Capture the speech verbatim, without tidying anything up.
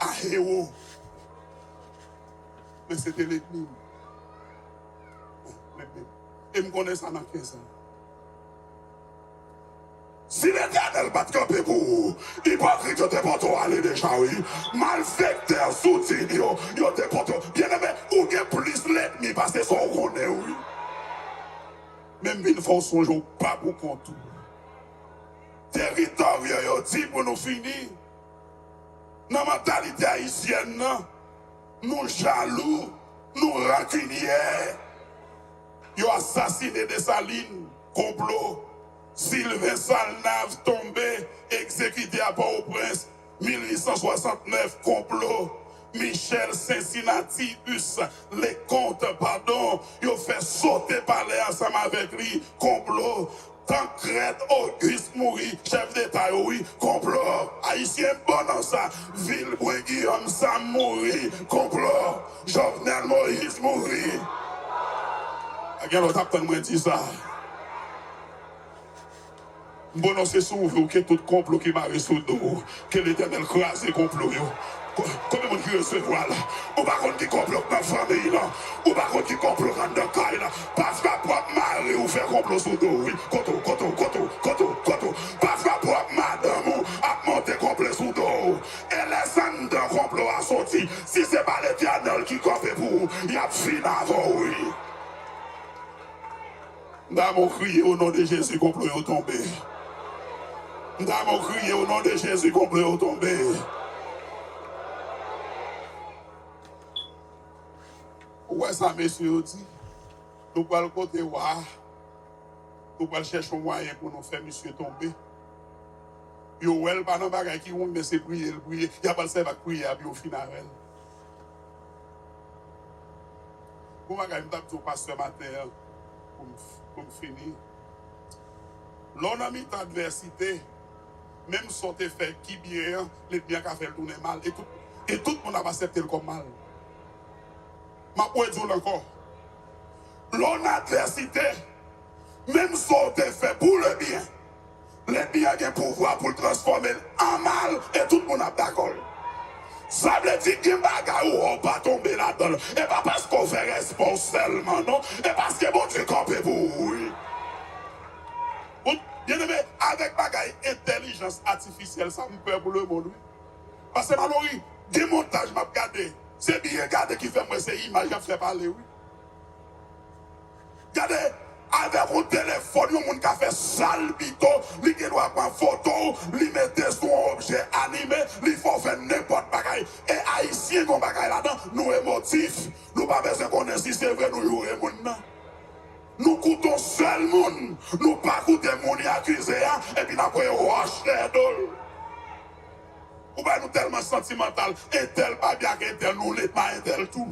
a hewo. Men se te lènmi m. Lènmi m. E m konnen sa nan kè sa. Si Letènèl pa t kanpe pou ou, ipokrit yo te pote w ale deja, wi. Malfektè, soutyen yo, yo te pote w. Byeneme, ou gen plis lènmi pase sa w konnen, wi. Men m vin fè w sonje w pa pou kont ou. Teritoryo yo di pou nou fini. Nan mantalite ayisyèn nan, nou jalou, nou rankinyè. Yo asasine Desalin, konplo. Sylvain Salnav tonbe, egzekite a Pòtoprens, mil uit san swasantnèf, konplo. Michel Cincinnatus Leconte, padon, yo fè sote palè ansanm avèk li, konplo. Tancrède Auguste mouri, chèf deta yo, wi, konplo. Ayisyen bon nan sa. Vilbrun Guillaume Sam mouri, konplo. Jovenel Moïse mouri. A gen lòt ap tann mwen di sa. M pwononse sou ou ke tout konplo ki mare sou do w, ke Letènèl kraze konplo yo. Ko-, konbyen moun ki resevwa l? Ou pa konn ki konplo k nan fanmi w lan. Ou pa konn ki konplo k anndan kay la. Pafwa pwòp mari w fè konplo sou do w, wi. Kote w, kote w, kote w, kote w, kote w? Pafwa pwòp madanm ou ap monte konplo sou do w. E lè sa anndan konplo a soti, si se pa Letènèl ki kanpe pou ou, y ap fin avè w, wi. M ta bon kriye o non de Jezi, konplo yo tonbe. M ta bon kriye o non de Jezi, konplo yo tonbe. Ou wè sa mesye yo di? Nou pral kote wa a. Nou pral chèche yon mwayen pou nou fè misye tonbe. Yo wè l pa nan bagay ki wrong, men se priye l priye. Y ap al sèvi ak priyè a pou yo fin avè l. Gon bagay m t ap di w pastè maten an, pou m, pou m fini. Lè w nan mitan advèsite, menm sa w te fè ki byen an, lènmi an ka fè l tounen mal. E tout, e tout moun ap aksepte l kòm mal. M ap redi w l ankò. Lè w nan advèsite, menm sa w te fè pou le byen, lènmi an gen pouvwa pou l transfòme l an mal e tout moun ap dakò l. Sa vle di gen bagay ou wè w pa tonbe ladan l. E pa paske w fè respè w sèlman non. E paske Bondye kanpe pou ou, wi. Ou, byeneme, avèk bagay entèlijans atifisyèl sa, m pè pou lemonn, wi. Paske Malori, gen montaj m ap gade. Se byen gade ki fè m wè se imaj y ap fè pale, wi. Gade, avèk yon telefòn, yon moun ka fè sa l pito, li gen dwa pran foto w, li mete sou yon objè anime, li fè w fè nenpòt bagay. E Ayisyen gen yon bagay ladan, nou emotif. Nou pa bezwen konnen si se vre nou joure moun nan. Nou koute yon sèl moun, nou pa koute moun y akize a, epi n ap voye wòch dèyè do l. Ou bay nou tèlman santimantal, entèl pa byen ak entèl, nou lit ma entèl tou.